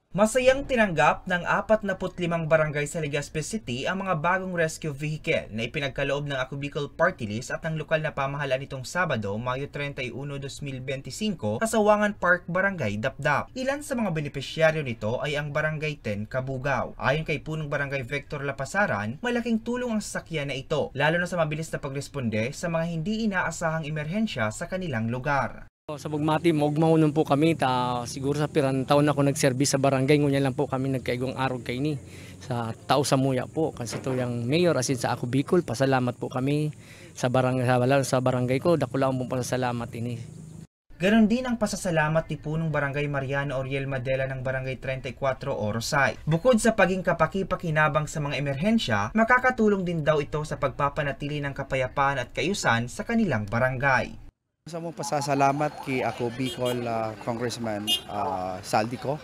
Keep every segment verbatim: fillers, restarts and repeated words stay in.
Masayang tinanggap ng apat na put limang barangay sa Legazpi City ang mga bagong rescue vehicle na ipinagkaloob ng Ako Bicol Party List at ng lokal na pamahalaan nitong Sabado, Mayo treinta y uno, dos mil benti singko, sa Sawangan Park, Barangay Dapdap. Ilan sa mga benepisyaryo nito ay ang Barangay ten Cabugao. Ayon kay Punong Barangay Victor Lapasaran, malaking tulong ang sasakyan na ito, lalo na sa mabilis na pagresponde sa mga hindi inaasahang emerhensya sa kanilang lugar. Sa Bugmati, maugmaon po kami. Ta, siguro sa pirang taon na ako nagserbis sa barangay, ngunyan lang po kami nagkaigwang arog kaini. Sa tao sa muya po, kan sa tuyang mayor, asin sa Ako Bicol, pasalamat po kami sa barang-, sa, sa barangay ko. Dakulaon pong pasasalamat ini. Ganon din ang pasasalamat ni Punong Barangay Mariano Oriel Madela ng Barangay treinta y cuatro Orosay. Bukod sa paging kapakipakinabang sa mga emerhensya, makakatulong din daw ito sa pagpapanatili ng kapayapaan at kaayusan sa kanilang barangay. Sa mong pasasalamat ki Ako Bicol, ah, Congressman, ah, Zaldy Co,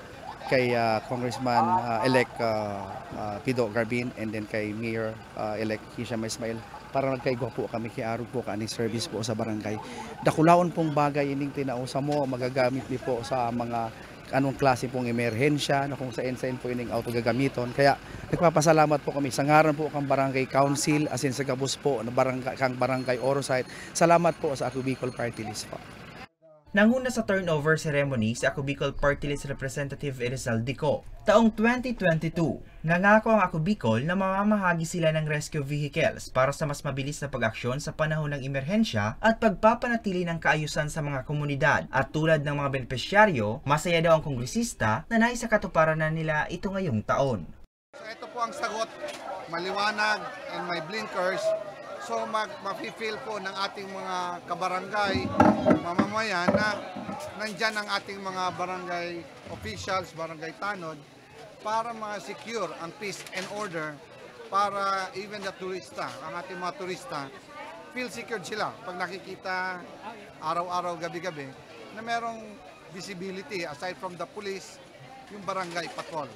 kay, ah, Congressman, ah, elect, ah, ah, Pido Garbin, and then kay Mayor, ah, elect Hisham Ismail, para nagkaigwa po kami ki arog po kaning service po sa barangay. Dakulaon pong bagay ining tinao samo, magagamit mi po sa mga anong klase pong emerhensya, na kung saen-saen po ining auto gagamiton. Kaya nagpapasalamat po kami sa ngaran po kang Barangay Council, asin sa gabos po na barangay, kang Barangay Orosay. Salamat po sa Ako Bicol Party List po. Nanguna sa turnover ceremony si Ako Bicol Party List Representative Elizalde Co. Taong twenty twenty-two, nangako ang Ako Bicol na mamamahagi sila ng rescue vehicles para sa mas mabilis na pag-aksyon sa panahon ng emerhensya at pagpapanatili ng kaayusan sa mga komunidad. At tulad ng mga benepisyaryo, masaya daw ang kongresista na naisakatuparan na nila ito ngayong taon. So, ito po ang sagot, maliwanag and may blinkers. So, mag-, mafe-feel po ng ating mga kabarangay, mamamayan na nandyan ang ating mga barangay officials, barangay tanod, para ma-secure ang peace and order, para even the turista, ang ating mga turista, feel secured sila pag nakikita araw-araw, gabi-gabi, na merong visibility aside from the police, yung barangay patrol.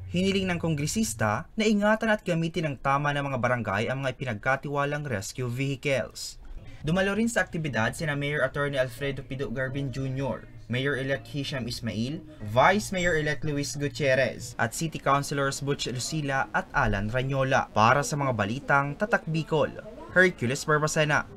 Hiniling ng kongresista na ingatan at gamitin ng tama ng mga barangay ang mga ipinagkatiwalang rescue vehicles. Dumalo rin sa aktibidad sina Mayor Attorney Alfredo Pido Garbin Junior, Mayor-elect Hisham Ismail, Vice Mayor-elect Luis Gutierrez, at City Councilors Butch Lucila at Alan Ranyola. Para sa mga balitang Tatak Bicol, Hercules Barbacena.